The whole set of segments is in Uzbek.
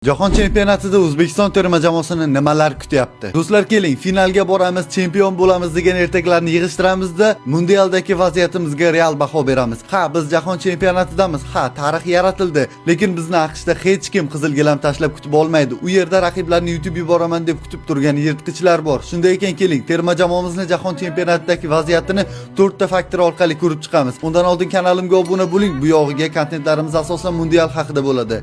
Jahon chempionatida O'zbekiston terma jamoasini nimalar kutyapti? Do'stlar, keling, finalga boramiz, chempion bo'lamiz degan ertaklarni yig'ishtiramizda, mundialdagi vaziyatimizga real baho beramiz. Ha, biz jahon chempionatidamiz. Ha, tarix yaratildi. Lekin bizni AQShda hech kim qizil gilam tashlab kutib olmaydi. U yerda raqiblarni yutib yuboraman deb kutib turgan yirtqichlar bor. Shunday ekan, keling, terma jamoamizni jahon chempionatidagi vaziyatini to'rtta faktor orqali ko'rib chiqamiz. Undan oldin kanalimga obuna bo'ling. Bu yog'iga kontentlarimiz asosan mundial haqida bo'ladi.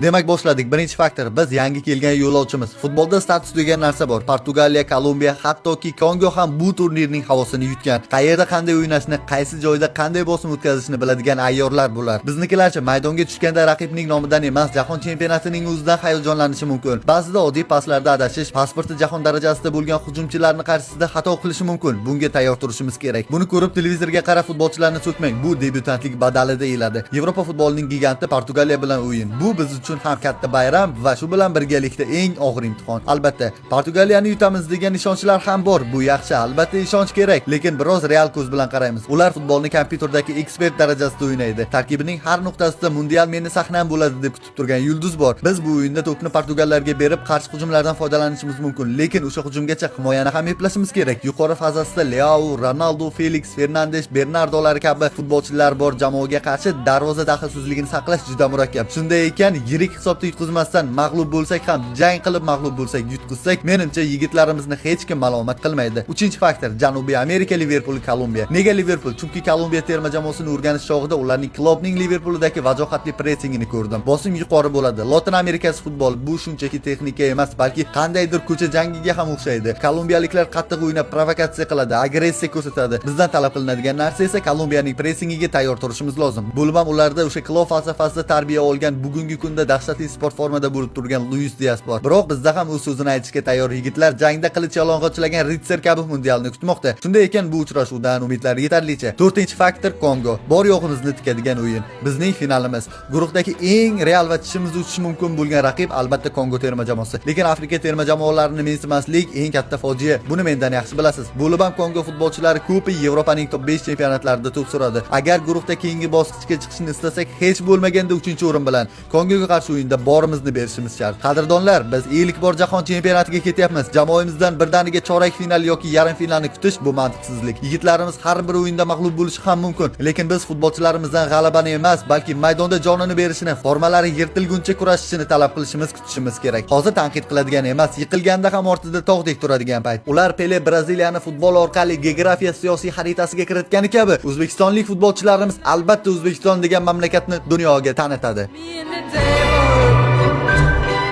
Demak, boshladik. Birinchi faktor: biz yangi kelgan yo'lovchimiz. Futbolda status degan narsa bor. Portugaliya, Kolumbiya, hattoki Kongo ham bu turnirning havosini yutgan. Qayerda qanday o'ynashni, qaysi joyda qanday bosim o'tkazishni biladigan ayyorlar bular. Biznikilarchi maydonga tushganda raqibning nomidan emas, jahon chempionatining o'zidan hayajonlanishi mumkin. Ba'zida oddiy paslarda adashish, pasporti jahon darajasida bo'lgan hujumchilarni qarshisida xato qilishi mumkin. Bunga tayyor turishimiz kerak. Buni ko'rib, televizorga qarab futbolchilarni so'kmang. Bu debyutantlik badali deyiladi. Yevropa futbolining giganti Portugaliya bilan o'yin. Bu biz uchun ham katta bayram va shu bilan birgalikda eng og'ir imtihon. Albatta, Portugaliyani yutamiz degan ishonchlar ham bor. Bu yaxshi, albatta ishonch kerak, lekin biroz real ko'z bilan qaraymiz. Ular futbolni kompyuterdagi ekspert darajasida o'ynaydi. Tarkibining har nuqtasida mundial meni sahnam bo'ladi deb kutib turgan yulduz bor. Biz bu o'yinda to'pni portugallarga berib, qarshi hujumlardan foydalanishimiz mumkin, lekin o'sha hujumgacha himoyani ham eplashimiz kerak. Yuqori fazasida Leao, Ronaldo, Felix, Fernandes, Bernardolar kabi futbolchilar bor jamoaga qarshi darvoza daxlsizligini saqlash juda murakkab. Shunday ekan, yirik hisobda yutqizmasdan mag'lub bo'lsak ham, jang qilib mag'lub bo'lsak, yutqizsak, menimcha, yigitlarimizni hech kim malomat qilmaydi. Uchinchi faktor: Janubiy Amerika Liverpul, Kolumbiya. Nega Liverpul? Chunki Kolumbiya terma jamoasini o'rganish chog'ida ularning Kloppning Liverpulidagi vajohatli pressingini ko'rdim. Bosim yuqori bo'ladi. Lotin Amerikasi futbol bu shunchaki texnika emas, balki qandaydir ko'cha jangiga ham o'xshaydi. Kolumbiyaliklar qattiq o'ynab, provokatsiya qiladi, agressiya ko'rsatadi. Bizdan talab qilinadigan narsa esa Kolumbiyaning pressingiga tayyor turishimiz lozim. Bo'lib ham ularda o'sha Klopp falsafasida tarbiya olgan, bugungi kunda dahshatli sport formada bo'lib turgan Luis Dias bor. Biroq bizda ham o'z so'zini aytishga tayyor yigitlar, jangda qilich yalang'ochlagan ritsar kabi mundialni kutmoqda. Shunday ekan, bu uchrashuvdan umidlar yetarlicha. To'rtinchi faktor: Kongo. Bor yo'g'imizni tikadigan o'yin. Bizning finalimiz. Guruhdagi eng real va tishimizni uchishi mumkin bo'lgan raqib albatta Kongo terma jamoasi. Lekin Afrika terma jamoalarini mensimaslik eng katta fojia. Buni mendan yaxshi bilasiz. Bo'lib ham Kongo futbolchilari ko'pi Yevropaning top 5 chempionatlarida to'p suradi. Agar guruhda keyingi bosqichga chiqishni istasak, hech bo'lmaganda 3-o'rin bilan Kongoga qarshi o'yinda borimizni berishimiz shart. Qadrdonlar, biz ilk bor jahon chempionatiga ketyapmiz. Jamoamizdan birdaniga chorak final yoki yarim finalni kutish bu mantiqsizlik. Yigitlarimiz har bir o'yinda mag'lub bo'lishi ham mumkin, lekin biz futbolchilarimizdan g'alabani emas, balki maydonda jonini berishini, formalari yirtilguncha kurashishini talab qilishimiz, kutishimiz kerak. Hozir tanqid qiladigan emas, yiqilganda ham ortida tog'dek turadigan payt. Ular Pele Braziliyani futbol orqali geografiya siyosiy xaritasiga kiritgani kabi, o'zbekistonlik futbolchilarimiz albatta O'zbekiston degan mamlakatni dunyoga tanitadi. Me in the day.